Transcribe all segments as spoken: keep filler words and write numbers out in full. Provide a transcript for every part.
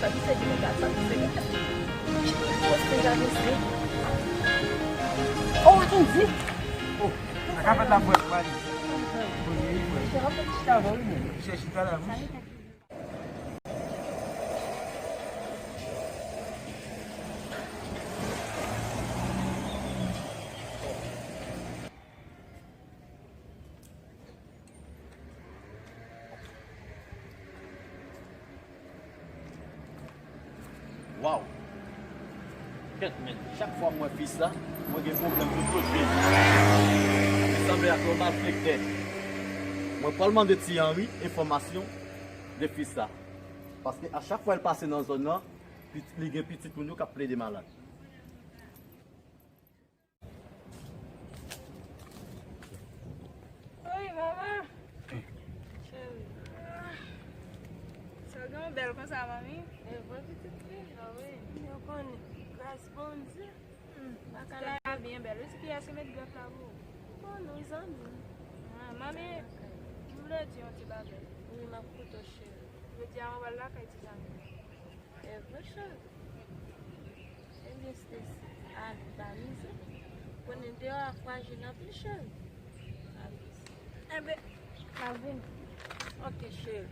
Sa ki se grenn gad, sa ki se grenn gad. Chita, poste gade se. Oh, atann di. Oh, sa ka fèt la, frè, frè. Chita, chita la, wi. Waw! Kèt men, chak fwa m wè fi sa, mwen gen pwoblèm pou tout vi m. Li sanble ak yon malfektè. Mwen pral mande Ti Henri enfòmasyon de fi sa. Paske a chak fwa l pase nan zòn nan, pit-, li gen pitit moun yo k ap plede malad. Wi, manman. Cheri. Sa gen yon bèl konsa, manmi. E vre pitit fi. A wi. Yo konnen. Gras Bondye. Hmm. Baka la byen bèl. Wi, se kiyès ki met grèf la pou ou? Bon, nou zanmi. Ah, manmi, m vle di yon ti bagay. Wi, m ap koute w, cheri. Jodi a, mwen pral lakay ti zanmi m. E vre, cheri. Ebyen, Stacy, ale, pa mize. Konnen deyò a fraji anpil, cheri. Ebyen, m ap vini. Ok, cheri.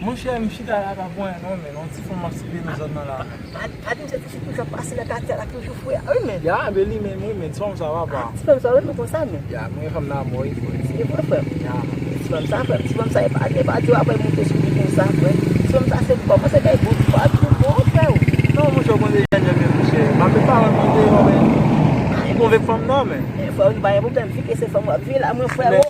Monchè, m chita la ka pran non, men yon ti fanm ap siveye nan zòn nan la. Pa, pa di m se ti fi toujou ap pase nan katye a la toujou frè a, wi, men. Ya, men li menm, wi, men ti fanm sa papa. Ti fanm sa, wi, men konsa, men. Ya, mwen fanm nan mò, wi, frè. Se vre, frè. Ya. Ti fanm sa, frè, ti fanm sa, e pa, e pa di w apre moute sou li konsa, frè. Ti fanm sa, se bon, se kay bon, pa di bon, frè. Non, monchè, ou konn deja, men, monchè. M ap met pawòl mwen deyò, men. Move fanm nan, men. E, frè, nou pa gen pwoblèm, vi ke se fanm w ap viv la, mwen, frè.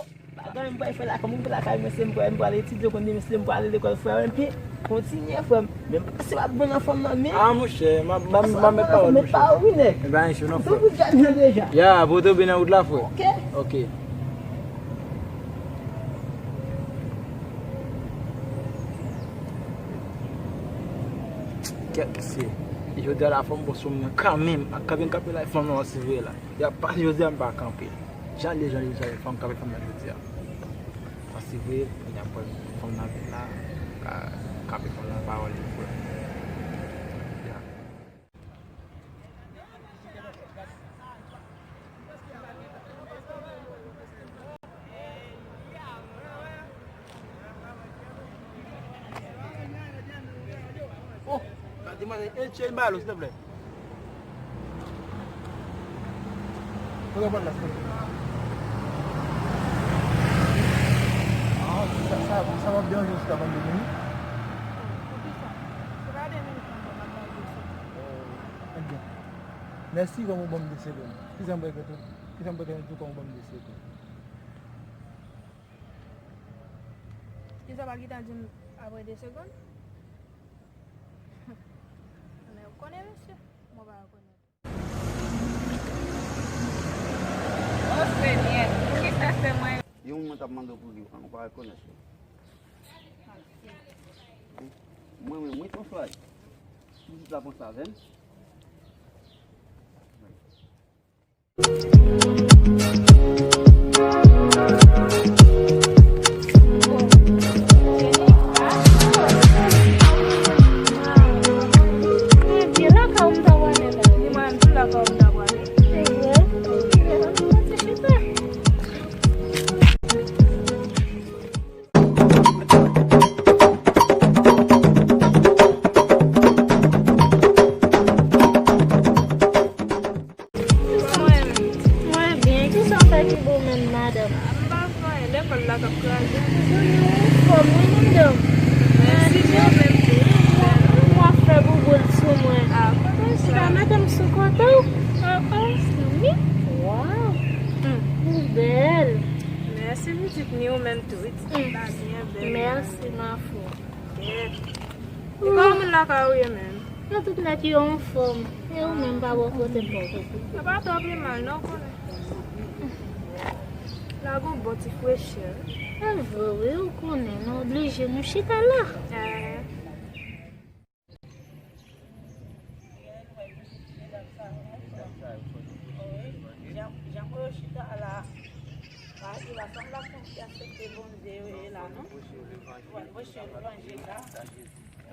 Bagay m pral fè lakay mwen, m lakay mwen, se m pral, m pral etidye, konn demen se m prale lekòl, frè m, epi kontinye, frè m. Men m pase w ap bon nan fanm nan, men. Ah, monchè, m ap, m ap, m ap met pawòl, monchè. Pawòl, wi, nèg. E pa anyen, non, frè. Tou pou djòl nan deja. Ya, pou tou byen nan wout la, frè. Ok. Ok. Kèt, mesye. Jodi a la, fò m bon sou mwen kanmenm. Ak kanpe, kanpe la, fanm nan, se vre la. Y ap pase jodi a, m pa kanpe. Jan l ye, jan l ye, jan l ye, fò m kanpe fanm nan jodi a. Paske vre, kounye a, m kwè fanm nan vin la, ka kanpe fanm nan pawòl li vre. Ya. Oh, demwazèl, e, tchè, ba lo, silvouplè. Kote w pral la, silvouplè? Ah, sa, sa, sa va deranje w si ta ban m de minit? Poukisa? Se pa de minit nan ban m, m ap ba w de segonn. Oh, ebyen. Mèsi, kòm ou ban m de segonn. Kisa m pral fè tou? Kisa m pral fè tou, kòm ou ban m de segonn? Kisa w pral gentan di m apre de segonn? Men ou konnen, mesye, mwen pa rekonèt. O Senyè, poukisa se mwen? Yon moun t ap mande w pou li, ou pa rekonèt li. Mwen, mwen, mwen, ton frè. Pitit la konsa avè m. Mwen, mwen byen. Kisa w fè ki bon menm, madanm? M pa fè anyen, lekòl la k ap kraze. Ou konnen ou anfòm, wi, madanm. Mèsi byen, menm tou. Mwen, mwen fè bouboul sou mwen. Ah, kote sa? Madanm sou kote w? Ah, ah. Wi. Waw. Hmm. Ou bèl. Mèsi, pitit, ni ou menm tou, wi. Hmm. Sa byen bèl. Mèsi, ma fou. Kèt. E kòman moun lakay ou ye menm? Nou tout nèt yo anfòm. E ou menm pa bò kote m bò kote. Sa pa twò pi mal non, konnen. La gon bon ti frechè. E vre wi, ou konnen, nou oblije nou chita la. Eh. Jan Gason la konn ki aksepte Bondye yo ye la, non? Pou preche levanjil la.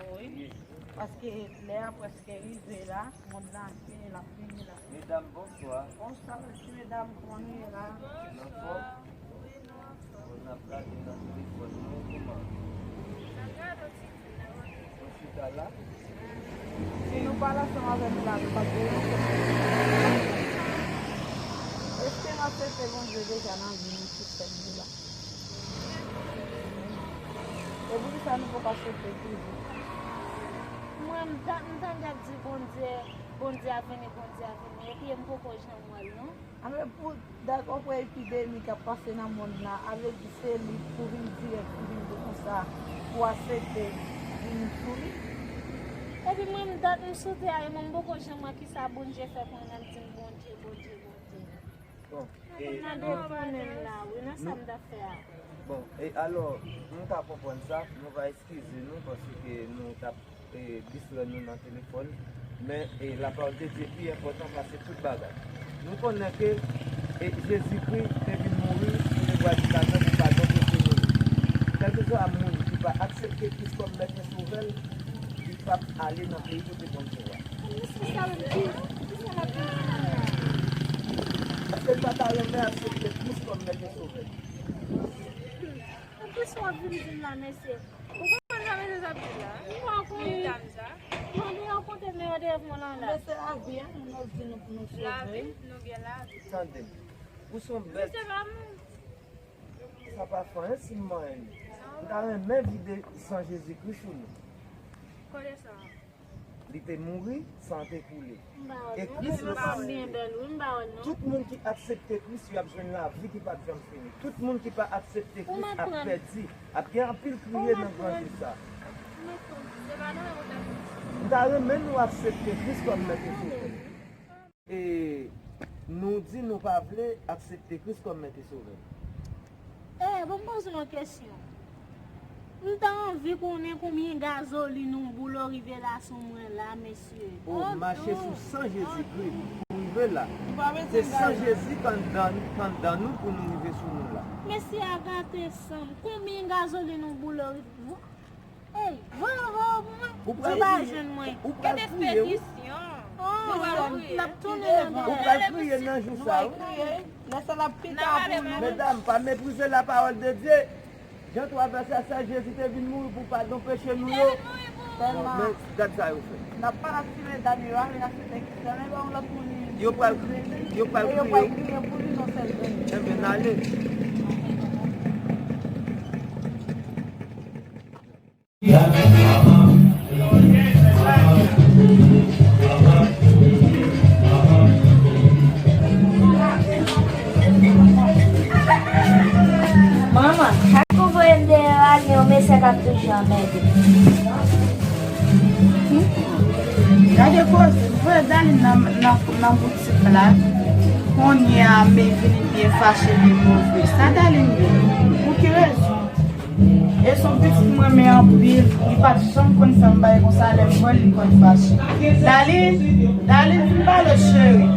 Wi. Paske lè a prèske rive la, mond lan ap fini, l ap fini la. Medam, bonswa. Bonswa, mesye, medam, kòman nou ye la? Nou anfòm? Bon, n ap gade nan telefòn nou, kòman? Nou chita la. Si nou pa la ansanm avè nou la, nou p ap gen yon sèl. Èske n aksepte Bondye deja nan vi nou sou tèt nou la? E poukisa nou poko aksepte toujou? Mwen, m ta, m tande y ap di Bondye, Bondye a vini, Bondye a vini, epi m poko janm wè l non. Anben pou dat w ap wè epidemi k ap pase nan mond lan, avèk se li pou vin dirèk, pou vin di konsa, pou aksepte vin sou li. Epi mwen, m dat m sou tè a, e mwen, m poko janm wè kisa Bondye fè pou mwen, m di m Bondye, Bondye, Bondye. Bon, e, m ap detounen m la, wi, nan sa m t ap fè a. Bon, e alò, m ka konprann sa, nou va eskize nou, paske nou t ap e, distrè nou nan telefòn, men, e, lapawòl de Dye pi enpòtan pase tout bagay. Nou konnen ke, e, Jezikri te vin mouri pou netwayaj nou, pou padon peche nou yo. Kèlkeswa moun ki pa aksepte Kris kòm Mèt e Sovè l, li p ap ale nan peyi kote Bondye a. Paske l pa ta renmen aksepte Kris kòm Mèt e Sovè l. Anplis, w ap vin di m la, mesye. Ou konprann sa mesye sa ap di la? M pa konn. Medam sa. Mwen te rankontre men yo te mwen lan la. Men se lavi a, nou di nou pou nou sove. Lavi, nou gen lavi. Tande m. Ou se yon bèt. Mesye pa moun. Sa pa fè anyen si m manyen nou. M ta renmen vide san Jezikri sou nou. Kote san an? Li te mouri, san te koule. E Kris resanble. Tout moun ki aksepte Kris, y ap jwenn lavi ki p ap janm fini. Tout moun ki pa aksepte Kris ap pèdi. Ap gen anpil kriye nan gran jou sa. M ta renmen nou aksepte Kris kòm Mèt e Sovè. E nou di nou pa vle aksepte Kris kòm Mèt e Sovè. Eh, ban m poze w yon kesyon. M ta anvi konnen konbyen gazolin yon boulo rive la sou mwen la, mesye. O, mache sou san Jezikri pou rive la. Se san Jezi k anndan, k anndan nou pou nou rive sou nou la. Mesye a gate san m. Konbyen gazolin yon boulo rive? Ey, voye, voye pou mwen. Ou pral kriye. Ou pral kriye, wi. Oh, l ap tounen nan... Ou pral kriye nan jou sa, wi. Lè sa l ap pita pou nou. Medam, pa meprize lapawòl de Dye. Jan twa vèsè sèz, Jezi te vin mouri pou padon peche nou yo. Bon, men gad sa yo fè. N ap pale ak ti medam yo a, vin aksepte Kris la, men ba yon lòt moun li. Yo pral, yo pral kriye. Yo pral kriye pou li nan sèl grenn. Enben, n ale. Manman, chak ou voye m deyò a, gen yon mesye k ap toujou anmède m. Gade koze, m voye Darline nan, nan, nan boutik la. Kounye a, m vini byen fache, byen move. Sa Darline ye? Pou ki rezon? E se yon pitit m renmen anpil. Li pa t janm konn fè m bagay konsa, lè m wè l, li konn fache. Darline, Darline, vin pale, cheri.